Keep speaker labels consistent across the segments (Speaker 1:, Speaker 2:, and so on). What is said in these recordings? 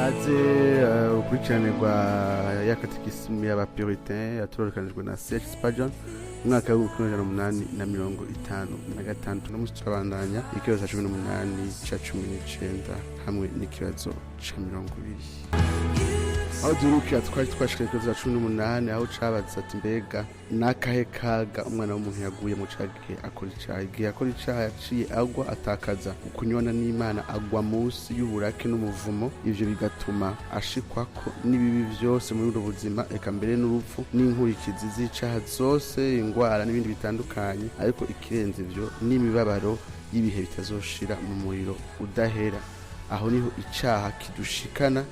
Speaker 1: Kaze ukurikirane rwa ya katekisimu y'abapuritain yatorokanijwe na C.H. Spurgeon mu mwaka w'1856. No musi turabandanya ikibazo ca 18, ca 19 hamwe n'ikibazo ca 20. Aho duherukira twari twashikaye ikibazo ca 18, aho cabaza ati: mbega n'akahe kaga umwana w'umuntu yaguye mu caha gihe akora icaha? Igihe akora icaha yaciye agwa, atakaza ukunywana n'Imana, agwa munsi y'uburake n'umuvumo. Ivyo bigatuma ashikwako n'ibibi vyose muri ubwo buzima, eka mbere n'urupfu n'inkurikizi z'icaha zose, ingwara n'ibindi bitandukanye. Ariko ikirenze ivyo n'imibabaro y'ibihe bitazoshira mu muriro udahera. Aho niho icaha kidushikana,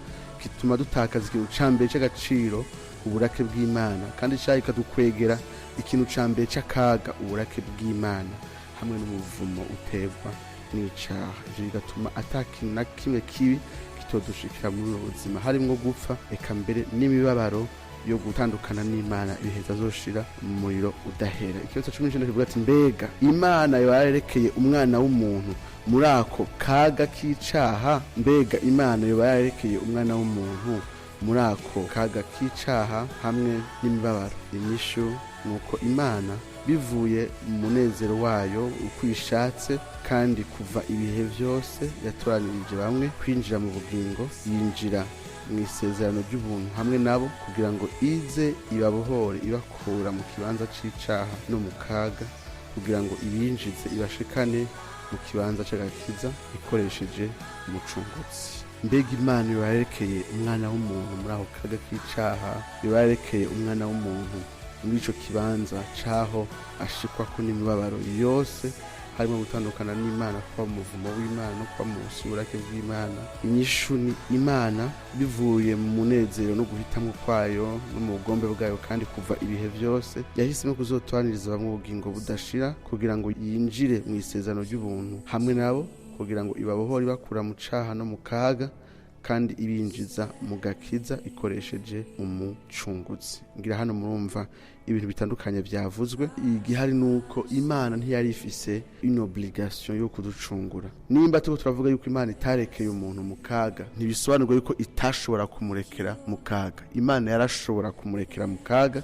Speaker 1: gituma dutakaza ikintu ca mbere c'agaciro, uburake bw'Imana. Kandi icaha kikadukwegera ikintu ca mbere c'akaga, uburake bw'Imana hamwe n'umuvumo uterwa n'icaha. Ivyo bigatuma ata kintu na kimwe kibi kitodushikira muri ubu buzima, harimwo gupfa, eka mbere n'imibabaro yo gutandukana n'Imana ibihe bitazoshira mu muriro udahera. Ikibazo 19 kivuga ati: mbega Imana yoba yarerekeye umwana w'umuntu muri ako kaga k'icaha? Mbega Imana yoba yarerekeye umwana w'umuntu muri ako kaga k'icaha hamwe n'imibabaro? Inyishu ni uko Imana, bivuye mu munezero wayo uko ishatse kandi kuva ibihe byose, yatoranirije bamwe kwinjira mu bugingo, yinjira mu isezerano ry'ubuntu hamwe nabo, kugira ngo ize ibabohore ibakura mu kibanza c'icaha no mu kaga, kugira ngo ibinjize ibashikane mu kibanza c'agakiza ikoresheje Umucunguzi. Mbega Imana yobayerekeye umwana w'umuntu muri ako kaga k'icaha? Yobayerekeye umwana w'umuntu muri ico kibanza c'aho ashikwako n'imibabaro yose, harimo gutandukana n'Imana, kuba mu muvumo w'Imana no kuba mu busurake bw'Imana? Inyishu ni Imana, bivuye mu munezero no guhitamo kwayo no mu bugombe bwayo kandi kuva ibihe byose, yahisemo kuzotoraniriza bamwe ubugingo budashira, kugira ngo yinjire mu isezerano ry'ubuntu hamwe nabo, kugira ngo ibabohore ibakura mu caha no mu kaga, kandi ibinjiza mu gakiza ikoresheje Umucunguzi. Ngira hano murumva ibintu bitandukanye byavuzwe. Igihari ni uko Imana ntiyari ifise une obligation yo kuducungura. Nimba turiko turavuga yuko Imana itarekeye umuntu mu kaga, ntibisobanurwa yuko itashobora kumurekera mu kaga. Imana yarashobora kumurekera mu kaga,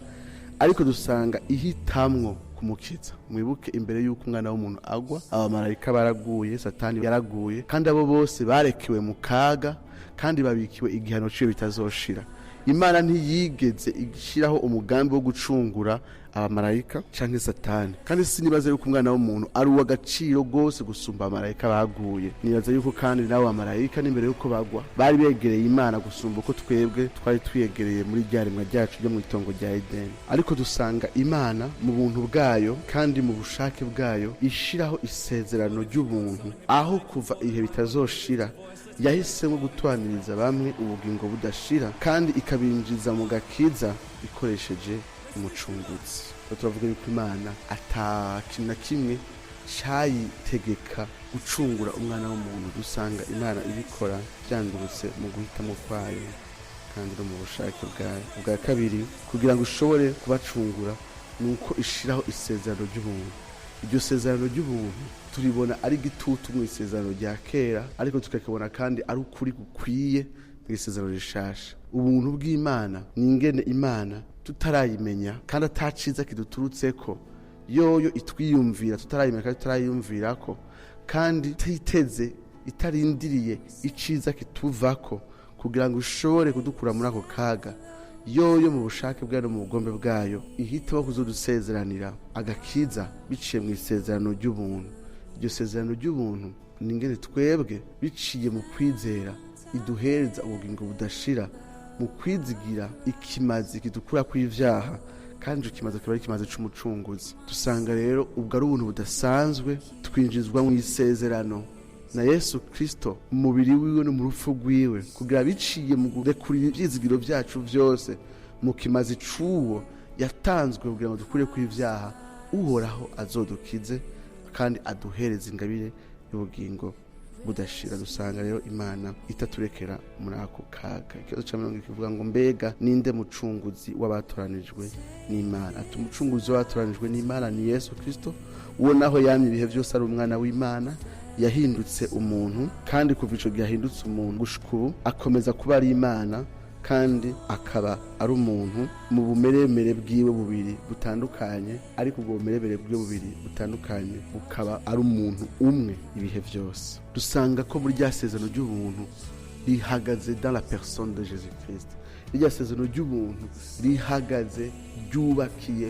Speaker 1: ariko dusanga ihitamwo kumukiza. Mwibuke, imbere y'uko umwana w'umuntu agwa, abamarayika baraguye, Satani yaraguye, kandi abo bose barekewe mu kaga kandi babikiwe igihano ciwe bitazoshira. Imana ntiyigeze ishyiraho umugambi wo gucungura abamarayika canke Satani, kandi sinibaza yuko umwana w'umuntu ari uw'agaciro rwose gusumba abamarayika baguye. Nibaza yuko kandi n'abo bamarayika n'imbere yuko bagwa bari begereye Imana gusumba uko twebwe twari twiyegereye muri rya rimwa ryacu ryo mu itongo rya Edeni. Ariko dusanga Imana mu buntu bwayo kandi mu bushake bwayo ishiraho isezerano ry'ubuntu, aho kuva ibihe bitazoshira yahisemo gutoraniriza bamwe ubugingo budashira kandi ikabinjiza mu gakiza ikoresheje Umucunguzi. Turavuga yuko Imana ata kintu na kimwe cayitegeka gucungura umwana w'umuntu. Dusanga Imana ibikora byandurutse mu guhitamo kwayo kandi no mu bushake bwayo. Ubwa kabiri, kugira ngo ishobore kubacungura ni uko ishiraho isezerano ry'ubuntu. Iryo sezerano ry'ubuntu turibona ari igitutu mu isezerano rya kera, ariko tukakibona kandi ari ukuri gukwiye mu isezerano rishasha. Ubuntu bw'Imana ni ingene Imana, tutarayimenya kandi ataciza kiduturutseko, yoyo itwiyumvira tutarayimenya kandi tutarayiyumvirako, kandi ititeze, itarindiriye iciza kituvako kugira ngo ishobore kudukura muri ako kaga, yoyo mu bushake bwayo no mu bugombe bwayo ihitamo kuzodusezeranira agakiza biciye mu isezerano ry'ubuntu. Iryo sezerano ry'ubuntu ni ingene twebwe, biciye mu kwizera, iduhereza ubugingo budashira mu kwizigira ikimazi kidukura kw'ivyaha, kandi ico kimazi akaba ari ikimazi c'Umucunguzi. Dusanga rero ubwo ari ubuntu budasanzwe. Twinjizwa mu isezerano na Yesu Kristo mu mubiri wiwe no mu rupfu rwiwe, kugira biciye mu kurekura ivyizigiro vyacu vyose mu kimazi c'uwo yatanzwe kugira ngo dukure kw'ivyaha, Uhoraho azodukize kandi aduhereze ingabire y'ubugingo budashira. Dusanga rero Imana itaturekera muri ako kaga. Ikibazo cya 20 kivuga ngo: mbega ninde mucunguzi w'abatoranijwe n'Imana? Ati: umucunguzi w'abatoranijwe n'Imana ni Yesu Kristo. Uwo naho yamye ibihe byose ari umwana w'Imana. Yahindutse umuntu, kandi kuva ico gihe ahindutse umuntu gushika ubu akomeza kuba ari Imana kandi akaba ari umuntu mu bumeremere bwiwe bubiri butandukanye, ariko ubwo bumeremere bwiwe bubiri butandukanye bukaba ari umuntu umwe ibihe byose. Dusanga ko muri rya sezerano ry'ubuntu rihagaze dans la personne de Jésus Christ, rya sezerano ry'ubuntu rihagaze ryubakiye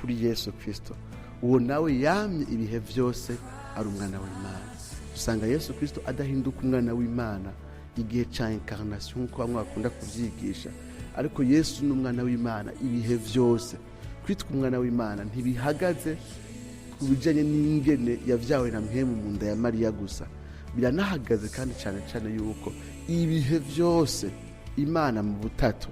Speaker 1: kuri Yesu Kristo, uwo nawe yamye ibihe byose ari umwana w'Imana. Usanga Yesu Kristo adahinduka umwana w'Imana igihe ca incarnation nk'uko bamwe bakunda kuvyigisha, ariko Yesu ni umwana w'Imana ibihe vyose. Kwitwa umwana w'Imana ntibihagaze ku bijanye n'ingene yavyawe na mpwemu mu nda ya Mariya gusa, biranahagaze kandi cane cane yuko ibihe vyose Imana mu butatu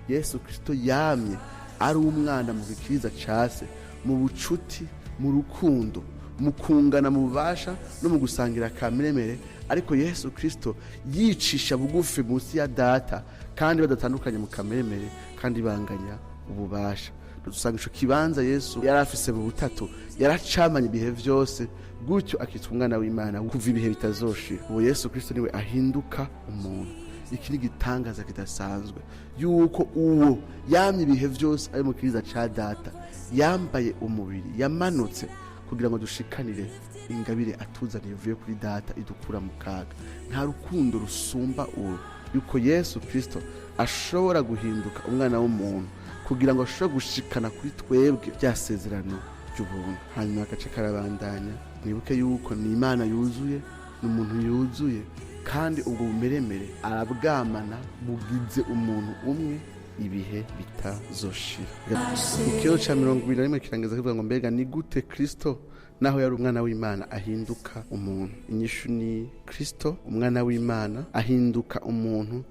Speaker 1: Yesu Kristo yamye ari umwana mu gikiriza case, mu bucuti, mu rukundo, mu kungana mu bubasha no mu gusangira kameremere, ariko Yesu Kristo yicisha bugufi munsi ya Data, kandi badatandukanye mu kameremere kandi banganya ububasha. Dusanga ico kibanza Yesu yari afise mu butatu yaracamanye ibihe vyose, gutyo akitwa umwana w'Imana kuva ibihe bitazoshira. Uwo Yesu Kristo niwe ahinduka umuntu. Iki ni igitangaza kidasanzwe yuko uwo yamye ibihe vyose ari mu kiriza ca Data yambaye umubiri, yamanutse kugira ngo dushikanire ingabire atuzaniye ivuye kuri Data idukura mu kaga. Nta rukundo rusumba uwo, yuko Yesu Kristo ashobora guhinduka umwana w'umuntu kugira ngo ashobore gushikana kuri twebwe rya sezerano ry'ubuntu. Hanyuma agace karabandanya, mwibuke yuko ni Imana yuzuye, ni umuntu yuzuye, kandi ubwo bumeremere arabwamana bugize umuntu umwe ibihe bitazoshira. Ikibazo ca 21 kirangiza kivuga ngo mbega ni gute Kristo naho yari umwana w'Imana ahinduka umuntu? Inyishu ni Kristo umwana w'Imana ahinduka umuntu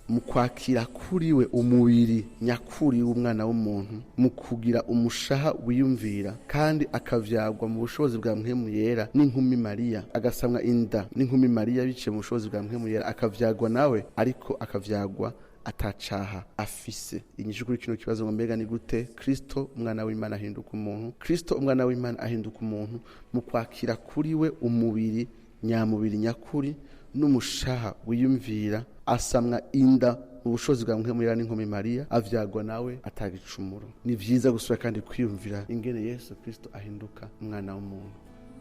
Speaker 1: mu kwakira kuri we umubiri nyakuri w'umwana w'umuntu, mu kugira umushaha wiyumvira, kandi akavyagwa mu bushobozi bwa mpwemu yera n'inkumi Mariya, agasamwa inda n'inkumi Mariya biciye mu bushobozi bwa mpwemu yera, akavyagwa nawe ariko akavyagwa atacaha afise. Inyishu kuri kino kibazo ngo mbega ni gute Kristo umwana w'Imana ahinduka umuntu? Kristo umwana w'Imana ahinduka umuntu mu kwakira kuri we umubiri nyamubiri nyakuri n'umushaha wiyumvira, asamwa inda mu bushobozi bwa mpwemu yera n'inkumi Mariya, avyagwa nawe atagicumuro. Ni vyiza gusura kandi kwiyumvira ingene Yesu Kristo ahinduka umwana w'umuntu,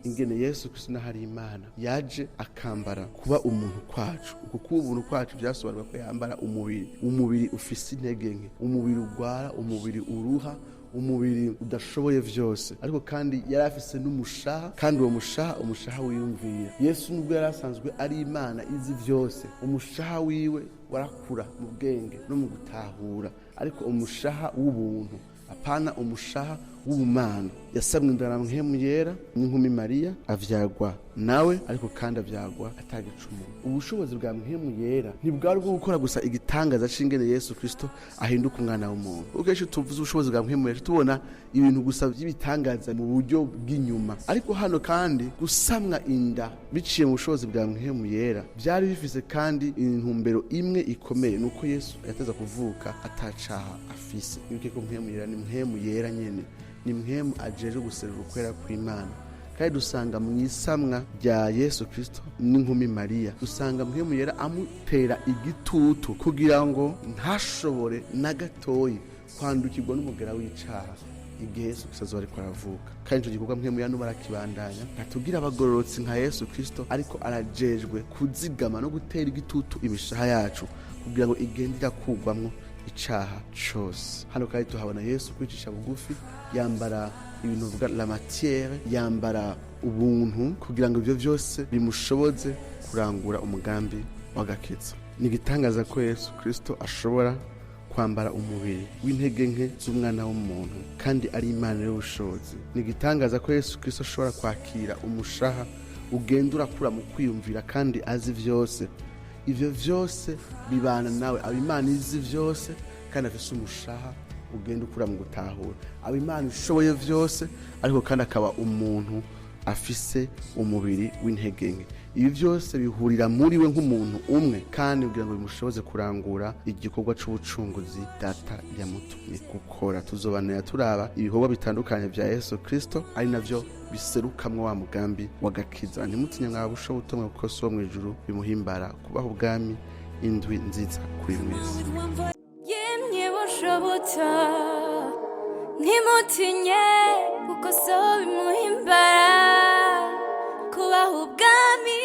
Speaker 1: ingene Yesu Kristo n'ahari Imana yaje akambara kuba umuntu kwacu. Uko kuba umuntu kwacu vyasobanurwa ko yambara umubiri, umubiri ufise intege nke, umubiri ugwara, umubiri uruha, umubiri udashoboye vyose, ariko kandi yari afise n'umushaha, kandi uwo mushaha umushaha wiyumvira. Yesu nubwo yari asanzwe ari Imana izi vyose, umushaha wiwe warakura mu bwenge no mu gutahura, ariko umushaha w'ubuntu, apana umushaha w'ubumana. Yasamwe inda na mpwemu yera n'inkumi Mariya, avyagwa nawe ariko kandi avyagwa atagicumuro. Ubushobozi bwa mpwemu yera ntibwari bwo gukora gusa igitangaza c'ingene Yesu Kristo ahinduka umwana w'umuntu. Ukenshi tuvuze ubushobozi bwa mpwemu yera tubona ibintu gusa by'ibitangaza mu buryo bw'inyuma, ariko hano kandi gusamwa inda biciye mu bushobozi bwa mpwemu yera byari bifise kandi intumbero imwe ikomeye, nuko Yesu yateza kuvuka atacaha afise. Wibuke ko mpwemu yera ni mpwemu yera nyene, ni mpwemu ajeje guserura ukwera kw'Imana. Kandi dusanga mu isamwa rya Yesu Kristo n'inkumi Mariya, dusanga mpwemu yera amutera igitutu kugira ngo ntashobore na gatoyi kwandukirwa n'umugera w'icaha igihe Yesu Kristo azoba ariko aravuka. Kandi ico gikorwa mpwemu yera n'ubu arakibandanya, ntatubwira abagororotsi nka Yesu Kristo, ariko arajejwe kuzigama no gutera igitutu imishaha yacu kugira ngo igende irakugwamwo icaha cose. Hano kandi tuhabona Yesu kwicisha bugufi, yambara ibintu vuga la matière, yambara ubuntu kugira ngo ivyo vyose bimushoboze kurangura umugambi w'agakiza. Ni igitangaza ko Yesu Kristo ashobora kwambara umubiri w'intege nke z'umwana w'umuntu kandi ari Imana y'ubushobozi. Ni igitangaza ko Yesu Kristo ashobora kwakira umushaha ugenda urakura mu kwiyumvira kandi azi vyose. Ivyo vyose bibana nawe, aba Imana izi vyose kandi afise umushaha ugenda ukura mu gutahura, aba Imana ishoboye vyose ariko kandi akaba umuntu afise umubiri w'intege nke. Ibi byose bihurira muri we nk'umuntu umwe, kandi kugira ngo bimushoboze kurangura igikorwa c'ubucunguzi Data yamutumye gukora. Tuzobanira turaba ibikorwa bitandukanye vya Yesu Kristo, ari navyo biserukamwo wa mugambi w'agakiza. Ntimutinye mwa busho buto mwe, kuko So wo mw'ijuru bimuhimbara kubaha ubwami. Indwi nziza kuri mwese.
Speaker 2: Yemwe bushoboto, ntimutinye, kuko So bimuhimbara kubaha ubwami.